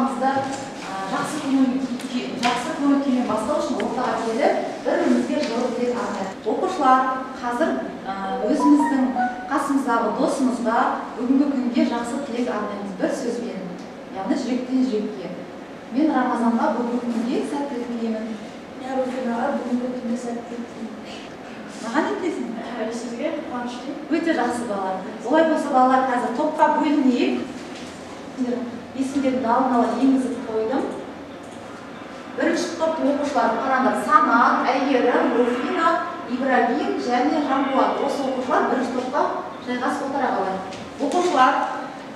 Сабағымызды жақсы көңіл күймен бастау үшін ортаға келіп, бір-бірімізге жылы тілек арнайық. Оқушылар, қазір өзіміздің қасымыздағы досымызға бүгінгі күнге жақсы тілек арнаймыз бір сөзбен, яғни жүректен жүрекке. Мен Рамазанға бүгінгі күнге сәттілік тілеймін. Мен Руфинаға бүгінгі күнге сәттілік тілеймін. Маған не тілейсің? Сізге қуаныш тілеймін. Өте жақсы балалар. Олай болса балалар, қазір топқа бөлінейік. Есімдерімді алдын ала енгізіп қойдым. Бірінші топтың оқушылары қараңдар: Санат, Әйгерім, Руфина, Ибрагим және Жанболат. Осы оқушылар бірінші топқа жайғасып отыра қалайық. Оқушылар,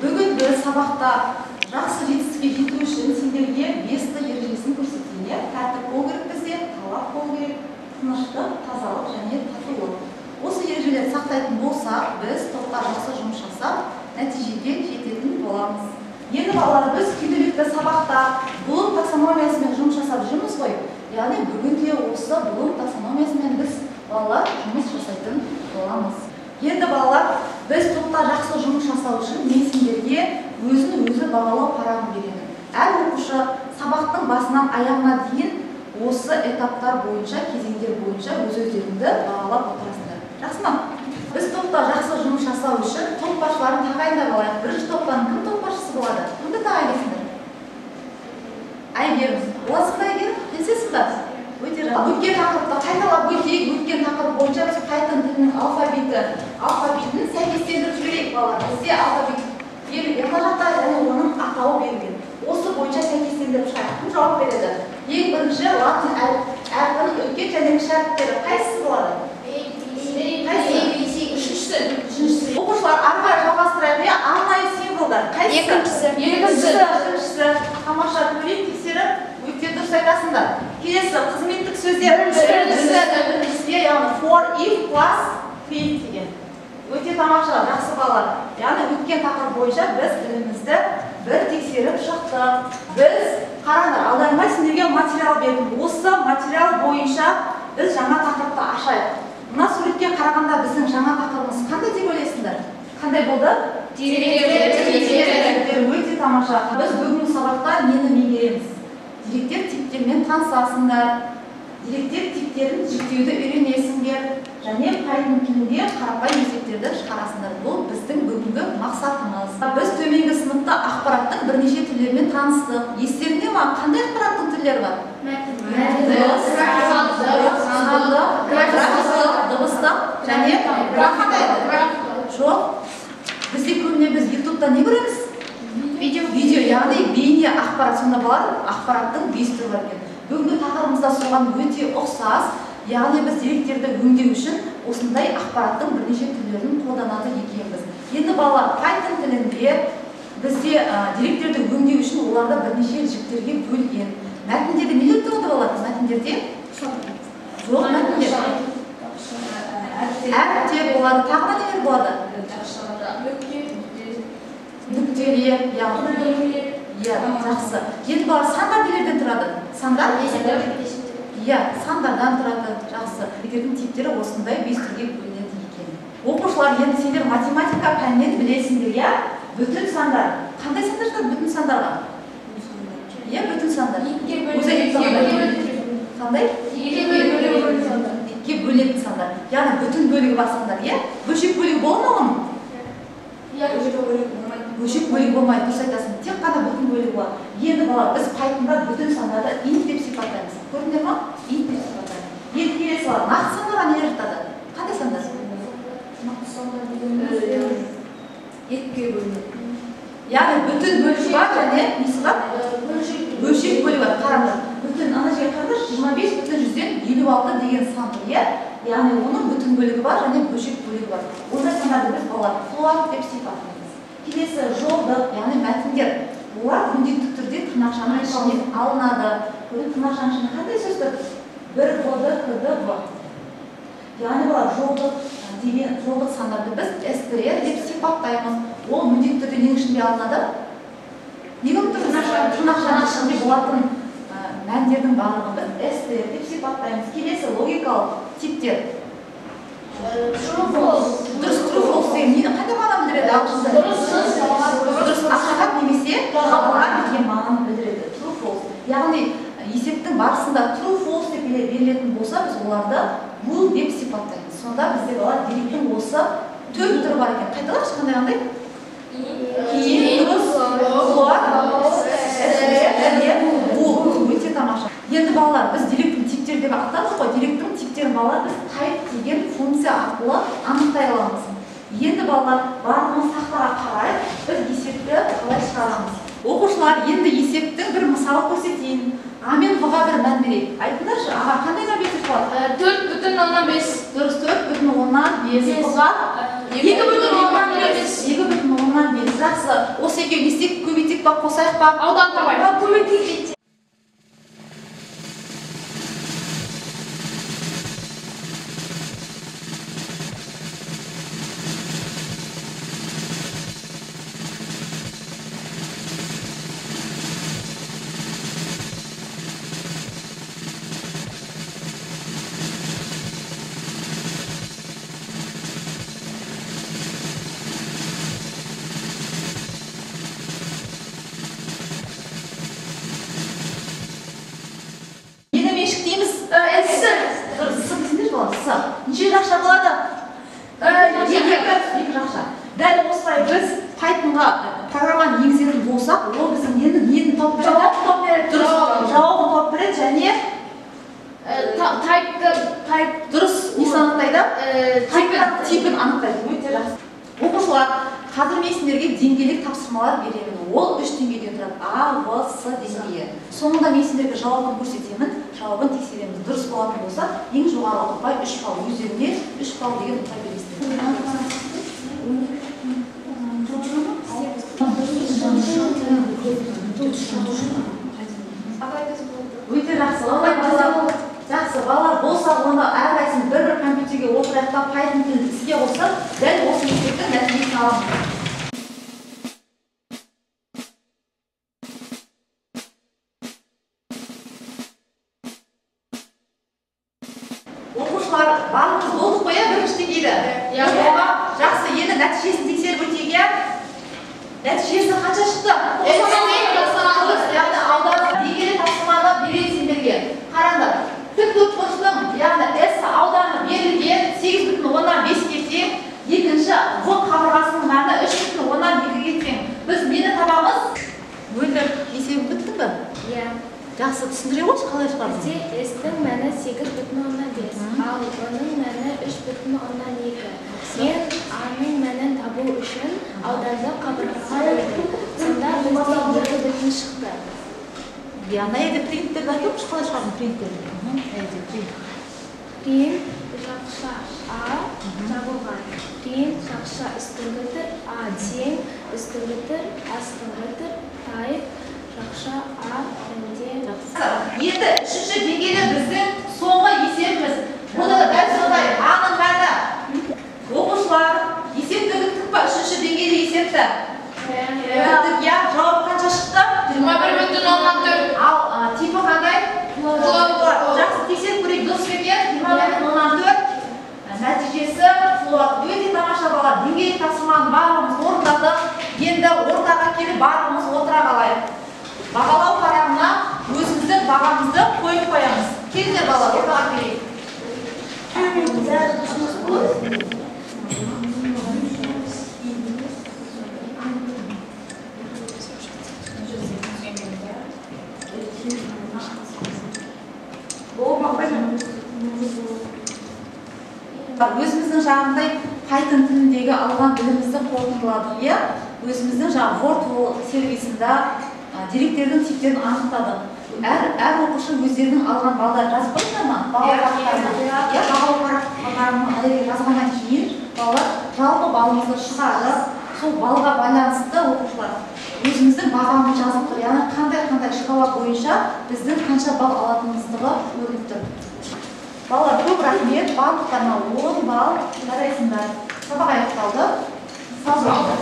бүгін біз сабақта жақсы жетістікке жету үшін сендерге 5Т ережесін көрсетейін. Тәртіп болу керек бізде, талап болу керек, тыныштық, тазалық және татулық. Осы ережелерді сақтайтын болсақ, біз топта жақсы жұмыс жасап, нәтижеге жететін боламыз. Енді балалар, біз күнделікті сабақта Блум таксономиясымен жұмыс жасап жүрміз ғой. Яғни бүгін де осы Блум таксономиясымен біз балалар жұмыс жасайтын боламыз. Енді балалар, біз топта жақсы жұмыс жасау үшін мен сендерге өзін өзі бағалау парағын беремін. Әр оқушы сабақтың басынан аяғына дейін осы этаптар бойынша, кезеңдер бойынша өз өздеріңді бағалап отырасыңдар. Жақсы ма? Біз топта жақсы жұмыс жасау үшін топ басшыларын тағайындап алайық. Бірінші топтан кім топ басшысы болады? Кімді тағайындайсыңдар? Әйгерім. Боласың ба, Әйгерім? Келісесің ба? Өте жақсы. Өткен тақырыпты қайталап өтейік. Өткен тақырып бойынша біз Python тілінің алфавитін сәйкестендіріп жіберейік балалар. Бізде алфавит берілген мына жақта және оның атауы берілген. Осы бойынша сәйкестендіріп шығайық. Кім жауап береді? Ең бірінші латын әрпінің үлкен және кіші әріптері қайсысы болады? Қайсысы? Үшіншісі. Үшіншісі. Оқушылар, ары қарай жалғастырайық. Арнайы символдар. Қайсысы? Екіншісі. Екіншісі. Үшіншісі. Тамаша, көрейік, тексеріп, өте дұрыс айтасыңдар. Келесі қызметтік сөздер. Біріншісі. Біріншісі, яғни for, if, plus, print деген. Өте тамаша, жақсы балалар. Яғни өткен тақырып бойынша біз ілімімізді бір тексеріп шықтық. Біз қараңдар, аудармай сендерге материал бердім. Осы материал бойынша біз жаңа тақырыпты ашайық. Мына суретке қарағанда біздің жаңа тақырыбымыз қандай деп ойлайсыңдар? Қандай болды? Деректер. Өте тамаша. Біз бүгінгі сабақта нені меңгереміз? Деректер типтерімен танысасыңдар. Деректер типтерін жіктеуді үйренесіңдер. Және Python тілінде қарапайым есептерді шығарасыңдар. Бұл біздің бүгінгі мақсатымыз. Біз төменгі сыныпта ақпараттың бірнеше түрлерімен таныстық. Естеріңде ма? Қандай ақпараттың түрлері бар? Дыбыс, сандық, графикалық, дыбыстық және қандай? Жоқ. Бізде көбіне біз YouTube-та не көреміз? Видео. Видео, яғни бейне ақпарат. Сонда балалар, ақпараттың 5 түрі бар екен. Бүгінгі тақырыбымыз да соған өте ұқсас. Яғни біз деректерді өңдеу үшін осындай ақпараттың бірнеше түрлерін қолданады екенбіз. Енді балалар, Python тілінде бізде деректерді өңдеу үшін оларды бірнеше жіктерге бөлген. Мәтіндерде нелер тұрады балалар? Мәтіндерде? Жоқ, мәтіндер. Әріптер болады, тағы да нелер болады? Нүктелер, яғни. Иә, жақсы. Енді балалар, сандар нелерден тұрады? Сандар? Иә, сандардан тұрады. Жақсы. Деректердің типтері осындай 5 түрге бөлінеді екен. Оқушылар, енді сендер математика пәнінен білесіңдер, иә? Бүтін сандар. Қандай сандар жатады бүтін сандарға? Иә, бүтін сандар. Қандай? Екіге бөлетін сандар. Яғни бүтін бөлігі бар сандар, иә? Бөлшек бөлігі бола ма оның? Бөлшек бөлігі болмайды, дұрыс айтасың. Тек қана бүтін бөлігі болады. Енді балалар, біз Pythonда бүтін сандарды int деп сипаттаймыз. Көрдіңдер ма? Int деп сипаттаймыз. Енді келесі балалар, нақты сандарға нелер жатады? Қандай сандар? Нақты сандар дегеніміз екіге бөлінеді. Яғни бүтін бөлігі бар және несі бар? Бөлшек бөлігі бар. Қараңдар. Бүтін, ана жерге қараңдаршы, 25,56 деген сан тұр, иә? Яғни оның бүтін бөлігі бар және бөлшек бөлігі бар. Ондай сандарды біз балалар float деп сипаттаймыз. Келесі жолдық, яғни мәтіндер. Олар міндетті түрде тырнақшаның ішінен алынады. Көрдіңіз, тырнақшаның ішінде қандай сөз тұр? 1 Б Д К Д В. Яғни балалар, жолдық деген жолдық сандарды біз str деп сипаттаймыз. Ол міндетті түрде ненің ішінде алынады? Не болып тұр? Тырнақшаның ішінде болатын мәндердің барлығын біз str деп сипаттаймыз. Келесі логикалық типтер. True false. Дұрыс, true false деген нені қандай мағына білдіреді ағылшынша? Дұрыс, Дұрыс, ақиқат немесе жалған деген мағынаны білдіреді. Яғни есептің барысында true, false деп берілетін болса, біз оларды bool деп сипаттаймыз. Сонда бізде балалар деректің осы 4 түрі бар екен. Қайталайықшы, қандай қандай? Int, дұрыс, float, str және bool. Өте тамаша. Енді балалар, біз деректің типтері деп атадық қой. Деректің типтерін балалар біз type деген функция арқылы анықтай аламыз. Енді балалар, барлығын сақтаға қарай біз есепті қалай шығарамыз? Оқушылар, енді есептің бір мысалы көрсетейін. А мен В-ға бір мән берейік. Айтыңдаршы, аға қандай мән берсек болады? 4,5. Дұрыс, 4,5. В-ға 2,5. 2,5. Жақсы. Осы екеуін не істейік? Көбейтейік па, қосайық па? Аудан табайық. Көбейтейік. Неше жақша болады? 2 жақша. Дәл осылай біз Pythonға программаны енгізетін болсақ, ол біздің нені тауып береді? Жауабын тауып береді. Дұрыс, жауабын тауып береді және type дұрыс несін анықтайды? Типін анықтайды. Өте жақсы. Оқушылар, қазір мен сендерге деңгейлік тапсырмалар беремін. Ол 3 деңгейден тұрады. А, В, С деңгейі. Соңында мен сендерге жауабын көрсетемін, жауабын тексереміз. Дұрыс болатын болса, ең жоғары ұпай 3 балл. Өздеріне 3 балл деген ұпай бересіздер. Өте жақсы. Жақсы, балалар болса, онда әрқайсысын бір-бір компьютерге отырайық та Python тілін іске қосып, дәл осы есептің нәтижесін аламыз. Оқушылар, барлығымыз болдық қой, бірінші деңгейді? Иә. Жақсы, енді нәтижесін тексеріп өтейік, иә? Нәтижесі қанша шықты? 96. Яғни аудан деңгейлі тапсырманы берейін сендерге. Қараңдар, тік төртбұрыштың, яғни S ауданы берілген 8,5-ке тең, екінші В қабырғасының мәні 3,2-ге тең. Біз нені табамыз? Мөлдір, есебін біттің бе? Иә. Жақсы, түсіндіре қойшы, қалай шығардың? Бізде S-тің мәні 8,5, ал В-ның мәні 3,2. Мен А-ның мәнін табу үшін ауданды қабырғаға бөлдім. Сонда бізде 2 бүтін шықты. Иә, мына жерде принттерді айтыңызшы, қалай шығардың принттерді? Мына жерде принт. Принт жақша А жабылған. Принт жақша үстіңгі түр, А тең, үстіңгі түр, астыңғы түр, type жақша А дәнде. Енді үшінші деңгейлі біздің соңғы есебіміз. Бұны да дәл сондай А-ның мәні. Оқушылар, есепті біттік па үшінші деңгейлі есепті? Біттік, иә. Жауап қанша шықты? 21,4. Ал типі қандай? Float. Жақсы, тексеріп көрейік, дұрыс па екен? 21,4. Нәтижесі float. Өте тамаша балалар. Деңгейлік тапсырманы барлығымыз орындадық. Енді ортаға келіп барлығымыз отыра қалайық. Бағалау парағына өзіміздің бағамызды қойып қоямыз. Келіңдер балалар, ортаға келейік. Өзіміздің жаңағыдай Python тіліндегі алған білімімізді қорытындыладық, иә? Өзіміздің жаңа Word сервисында деректердің типтерін анықтадық. Әр оқушы өздерінің алған балдарын жазып қойдыңдар ма? Балл парақтарына. Иә, бағалау парақтарын жазғаннан кейін балалар жалпы балымызды шығарып, сол балға байланысты оқушылар өзіміздің бағамын жазып тұр. Яғни қандай-қандай шкала бойынша біздің қанша балл алатынымыздығы көрініп тұр. Балалар, көп рахмет, барлықтарына 10 балл. Жарайсыңдар. Сабақ аяқталды. Сау болыңдар.